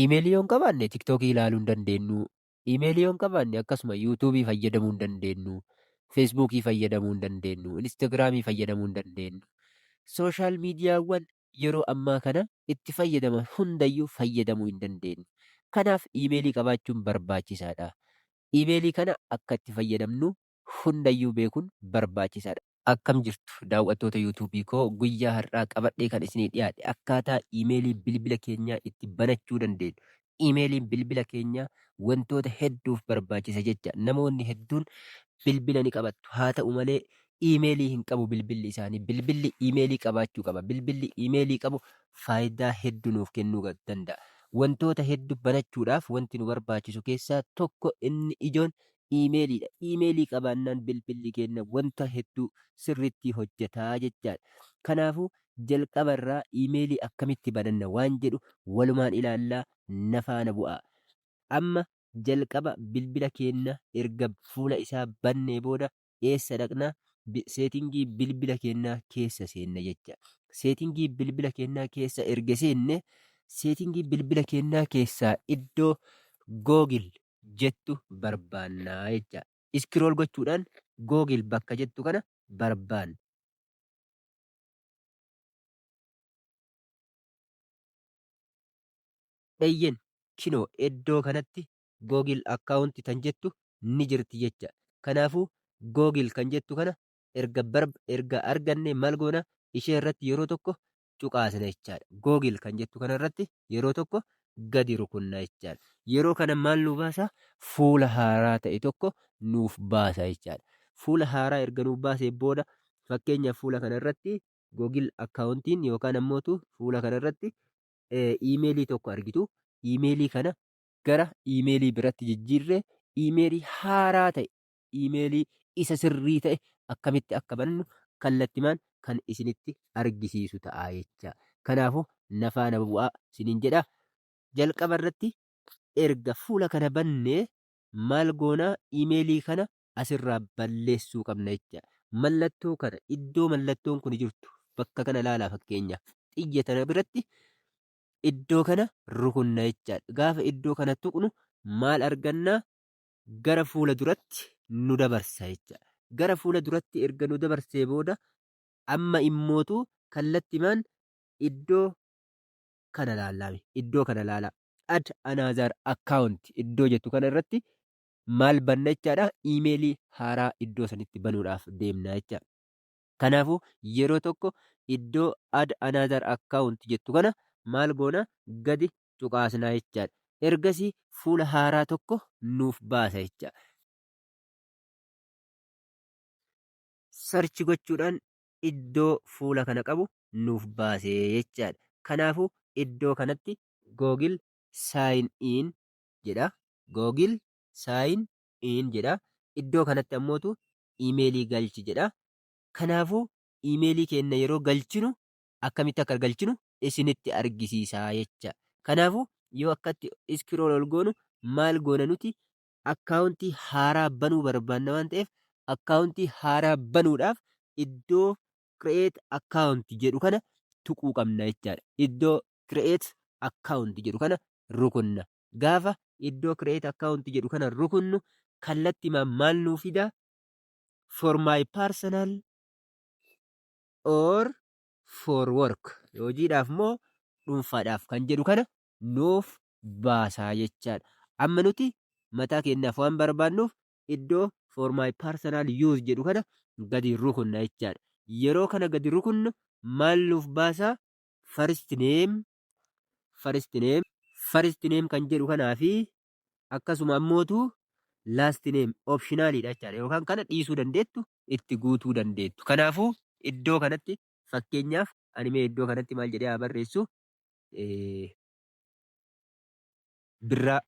Iimeelii yoo hin qabaanne TikTokii ilaaluu hin dandeenyu. Iimeelii yoo hin qabaanne akkasuma YouTubeii fayyadamuu hin dandeenyu. Facebookii fayyadamuu hin dandeenyu. Instagramii fayyadamuu hin dandeenyu. Social miidiyaawwan yeroo ammaa kana itti fayyadaman hundayyuu fayyadamuu hin dandeenyu. Kanaaf iimeelii qabaachuun barbaachisaadha. Iimeelii kana akka itti fayyadamnu hundayyuu beekuun barbaachisaadha. Akkam jirtu daawwattoota YouTubeii koo? Guyyaa har'aa qabadhee kan isinii dhiyaadhe akkaataa iimeelii bilbila keenyaa itti banachuu dandeenyu. Iimeeliin bilbila keenyaa wantoota hedduuf barbaachisa jecha namoonni hedduun bilbila ni qabattu. Haa ta'u malee, iimeelii hin qabu bilbilli isaanii. Bilbilli iimeelii qabaachuu qaba. Bilbilli iimeelii qabu faayidaa hedduu nuuf kennuu danda'a. Wantoota hedduu banachuudhaaf wanti nu barbaachisu keessaa tokko inni ijoon iimeeliidha. Iimeelii qabaannaan bilbilli keenya wanta hedduu sirriitti hojjetaa jechaadha. Kanaafuu jalqaba irraa iimeelii akkamitti bananna waan jedhu walumaan ilaallaa, na faana bu'aa. Amma jalqaba bilbila keenya erga fuula isaa bannee booda eessa dhaqna? Settingii bilbila keenyaa keessa seenna jecha. Settingii bilbila keenyaa keessa erga seenne, settingii bilbila keenyaa keessaa iddoo Google jettu barbaannaa jecha. Scroll gochuudhaan Google bakka jettu kana barbaanna. Eeyyen, kinoo iddoo kanatti Google account tan jettu ni jirti jecha. Kanaafuu Google kan jettu kana erga barb erga arganne maal goona? Ishee irratti yeroo tokko cuqaasna jechaadha. Google kan jettu kana irratti yeroo tokko gadi rukunna jechaadha. Yeroo kana maal nu baasa? Fuula haaraa ta'e tokko nuuf baasa jechaadha. Fuula haaraa erga nuuf baasee booda, fakkeenyaaf, fuula kana irratti Google accountiin yookaan ammootu fuula kana irratti iimeelii tokko argitu. Iimeelii kana gara iimeelii biratti jijjiirree iimeelii haaraa ta'e, iimeelii isa sirrii ta'e akkamitti akka bannu kallattimaan kan isinitti argisiisu ta'a jecha. Kanaafuu na faana bu'aa isiniin jedha. Jalqaba irratti erga fuula kana bannee maal goonaa? Iimeelii kana asirraa balleessuu qabna jecha. Mallattoo kana, iddoo mallattoon kun jirtu bakka kana ilaalaa, fakkeenyaaf xiyya tana biratti iddoo kana rukunna jechaadha. Gaafa iddoo kana tuqnu maal argannaa? Gara fuula duratti nu dabarsa jecha. Gara fuula duratti erga nu dabarsee booda amma immootu kallattimaan iddoo kana laallame. Iddoo kana laalaa. "Add another account" iddoo jettu kana irratti maal banna jechaadha? Iimeelii haaraa iddoo sanitti banuudhaaf deemna jecha. Kanaafuu yeroo tokko iddoo "Add another account" jettu kana maal goona? Gadi cuqaasnaa jechaadha. Ergasii fuula haaraa tokko nuuf baasa jecha. Search gochuudhaan iddoo fuula kana qabu nuuf baasee jechaadha. Kanaafuu iddoo kanatti "Google sign in" jedha. "Google sign in" jedha. Iddoo kanatti ammootu iimeelii galchi jedha. Kanaafuu iimeelii keenya yeroo galchinu akkamitti akka galchinu isinitti argisiisaa jecha. Kanaafuu yoo akkatti scroll ol goonu maal goona nuti? Akkaawuntii haaraa banuu barbaanna waan ta'eef, akkaawuntii haaraa banuudhaaf iddoo "Create account" jedhu kana tuquu qabna jechaadha. Iddoo "Create account" jedhu kana rukunna. Gaafa iddoo "Create account" jedhu kana rukunnu kallattimaan maal nuu fida? "For my personal or for work", hojiidhaaf moo dhuunfaadhaaf kan jedhu kana nuuf baasaa jechaadha. Amma nuti mataa keenyaaf waan barbaannuuf iddoo "For my personal use" jedhu kana gadi rukunna jechaadha. Yeroo kana gadi rukunnu maal nuuf baasaa? First name, first name, first name kan jedhu kanaa fi akkasuma ammootu last name optionaliidha jechaadha. Yookaan kana dhiisuu dandeettu, itti guutuu dandeettu. Kanaafuu iddoo kanatti fakkeenyaaf ani mee iddoo kanatti maal jedhee haa barreessu? Birraa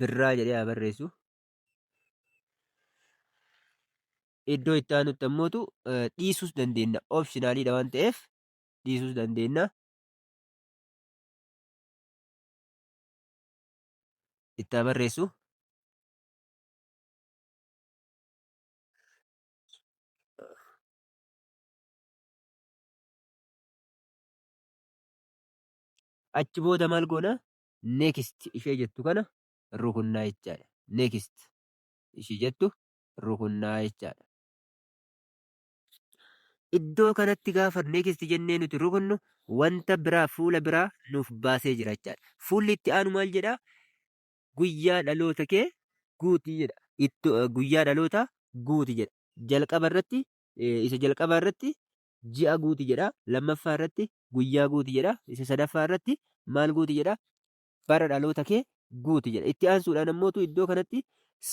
Birraa jedhee haa barreessu. Iddoo itti aanutti ammootu dhiisuus dandeenya. Optionaliidha waan ta'eef dhiisuus dandeenya. Itti haa barreessu. Achi booda maal goona? Next ishee jettu kana rukunnaa jechaadha. Next ishee jettu rukunnaa jechaadha. Iddoo kanatti gaafa next jennee nuti rukunnu wanta biraa fuula biraa nuuf baasee jira jechaadha. Fuulli itti aanu maal jedhaa? Guyyaa dhaloota kee guuti jedha. Iddoo guyyaa dhalootaa guuti jedha. Jalqaba irratti isa jalqabaa irratti ji'a guuti jedha. Lammaffaa irratti guyyaa guuti jedha. Isa sadaffaa irratti maal guuti jedha? Bara dhaloota kee guuti jedha. Itti aansuudhaan ammootu iddoo kanatti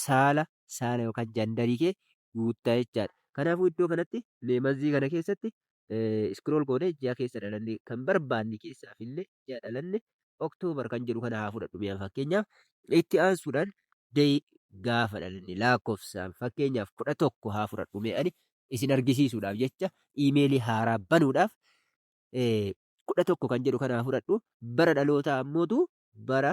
saala saala yookaan jandarii kee guuttaa jechaadha. Kanaafuu iddoo kanatti meemazii kana keessatti scroll goonee ji'a keessa dhalanne kan barbaanne keessaa fillee ji'a dhalanne October kan jedhu kana haa fudhadhu mi'a fakkeenyaaf. Itti aansuudhaan day gaafa dhalanne lakkoofsaan fakkeenyaaf 11 haa fudhadhu mee ani isin argisiisuudhaaf jecha iimeelii haaraa banuudhaaf 11 kan jedhu kana haa fudhadhu. Bara dhalootaa ammootu bara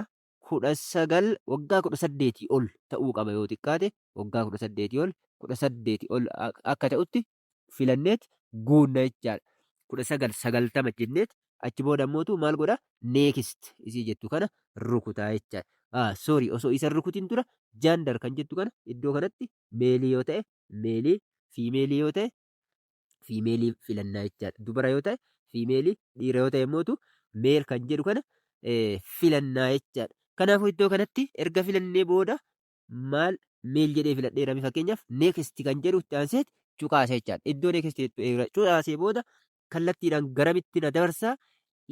19 waggaa 18 ol ta'uu qaba, yoo xiqqaate waggaa 18 ol, 18 ol akka ta'utti filanneet guunna jechaadha. 1990 jenneet achi booda ammootu maal godha? Next isii jettu kana rukutaa jechaadha. Ah, sorry, osoo isa rukutin dura gender kan jettu kana iddoo kanatti male yoo ta'e male, female yoo ta'e female filannaa jechaadha. Dubara yoo ta'e female, dhiira yoo ta'e immootu male kan jedhu kana filannaa jechaadha. Kanaafuu iddoo kanatti erga filannee booda maal male jedhee filadheera fakkeenyaaf, next kan jedhu itti aanseet cuqaasa jechaadha. Iddoo next jettu cuqaasee booda kallattiidhaan garamitti na dabarsaa?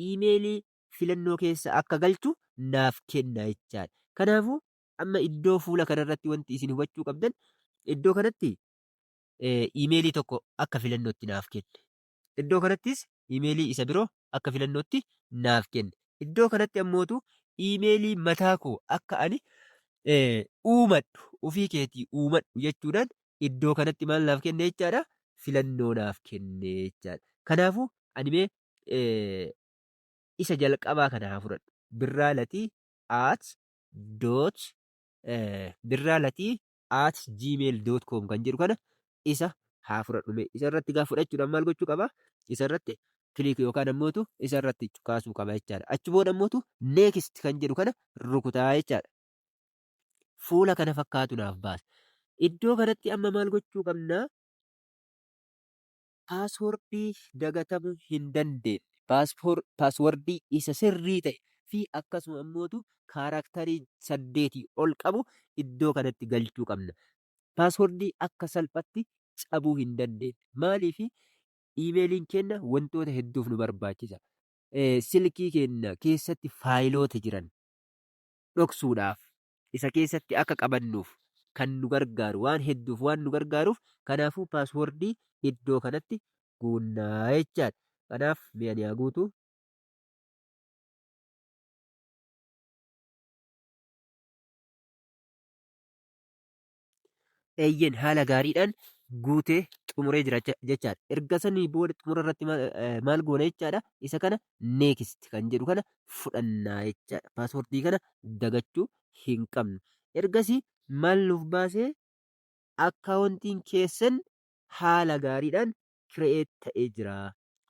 Iimeelii filannoo keessa akka galchu naaf kenna jechaadha. Kanaafuu amma iddoo fuula kanarratti wanti isin hubachuu qabdan, iddoo kanatti iimeelii tokko akka filannootti naaf kenne. Iddoo kanattis iimeelii isa biroo akka filannootti naaf kenne. Iddoo kanatti ammootu iimeelii mataa koo akka ani uumadhu, ofii keetii uumadhu jechuudhaan iddoo kanatti maal naaf kenne jechaadha? Filannoo naaf kenne jechaadha. Kanaafuu ani mee isa jalqabaa kana haa fudhadhu. Birraa Latii at dot birraalatii@gmail.com kan jedhu kana isa haa fudhadhu mee. Isa irratti gaafa fudhachuudhaan maal gochuu qaba? Isa irratti click yookaan ammootu isa irratti cuqaasuu qaba jechaadha. Achi booda ammootu next kan jedhu kana rukutaa jechaadha. Fuula kana fakkaatu naaf baasa. Iddoo kanatti amma maal gochuu qabna? Paaswordii dagatamuu hin dandeenye, paaswordii isa sirrii ta'e fi akkasuma ammootu kaaraaktarii saddeetii ol qabu iddoo kanatti galchuu qabna. Paaswordii akka salphatti cabuu hin dandeenye. Maaliif? Iimeeliin keenya wantoota hedduuf nu barbaachisa. Silkii keenya keessatti faayiloota jiran dhoksuudhaaf, isa keessatti akka qabannuuf kan nu gargaaru, waan hedduuf waan nu gargaaruuf, kanaafuu paaswordii iddoo kanatti guunnaa jechaadha. Kanaaf mee ani haa guutu. Eeyyeen, haala gaariidhaan guutee xumuree jira jechaadha. Erga sanii booda xumura irratti maal goona jechaadha? Isa kana next kan jedhu kana fudhannaa jechaadha. Paaswordii kana dagachuu hin qabnu. Ergasii maal nuuf baasee? Akkaawuntiin keessan haala gaariidhaan create ta'ee jira.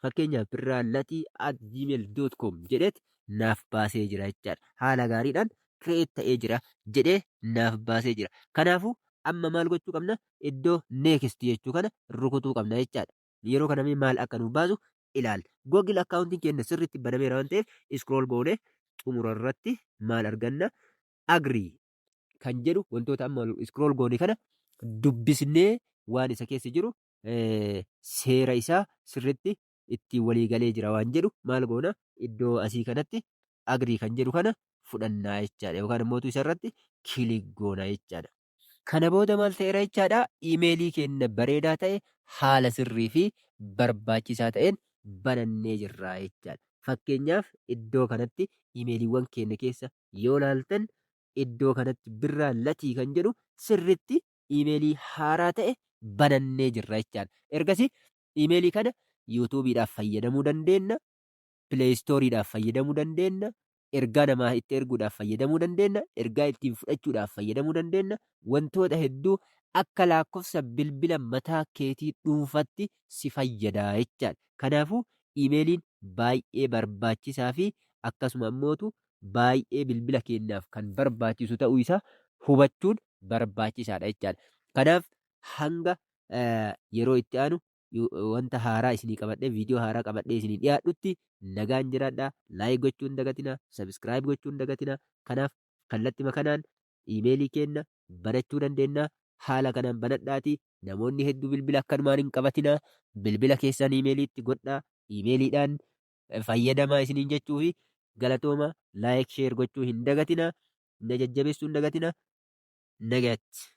Fakkeenyaaf birraalatii@gmail.com jedheet naaf baasee jira jechaadha. Haala gaariidhaan create ta'ee jira jedhee naaf baasee jira. Kanaafuu amma maal gochuu qabna? Iddoo next jechuu kana rukutuu qabna jechaadha. Yeroo kana mee maal akka nuuf baasu ilaalla. Google akkaawuntiin keenya sirriitti banameera waan ta'eef scroll goonee xumura irratti maal arganna? Agree kan jedhu, wantoota amma scroll goone kana dubbisnee waan isa keessa jiru seera isaa sirriitti ittiin walii galee jira waan jedhu maal goona? Iddoo asii kanatti agree kan jedhu kana fudhannaa jechaadha, yookaan immoo isa irratti click goona jechaadha. Kana booda maal ta'eera jechaadha? Iimeelii keenya bareedaa ta'e haala sirrii fi barbaachisaa ta'een banannee jirra jechaadha. Fakkeenyaaf iddoo kanatti iimeeliiwwan keenya keessa yoo laaltan, iddoo kanatti Birraa Latii kan jedhu sirriitti iimeelii haaraa ta'e banannee jirra jechaadha. Ergasii iimeelii kana yuutuubiidhaaf fayyadamuu dandeenya, pileeyistooriidhaaf fayyadamuu dandeenya, ergaa namaa itti erguudhaaf fayyadamuu dandeenya, ergaa ittiin fudhachuudhaaf fayyadamuu dandeenya, wantoota hedduu akka lakkoofsa bilbila mataa keetii dhuunfaatti si fayyada jechaadha. Kanaafuu iimeeliin baay'ee barbaachisaa fi Akkasuma ammootu baay'ee bilbila keenyaaf kan barbaachisu ta'uu isaa hubachuun barbaachisaadha jechaadha. Kanaaf hanga yeroo itti aanu wanta haaraa isinii qabadhee, viidiyoo haaraa qabadhee isinii dhiyaadhutti nagaan jiraadhaa. Like gochuu hin dagatinaa, subscribe gochuu hin dagatinaa. Kanaaf kallattima kanaan iimeelii keenya banachuu dandeenya. Haala kanaan banadhaatii namoonni hedduu bilbila akkanumaan hin qabatinaa. Bilbila keessan iimeeliitti godhaa. Iimeeliidhaan fayyadamaa isiniin jechuu fi galatooma, like, share gochuu hin dagatinaa. Na jajjabeessuu hin dagatinaa. Nagaatti.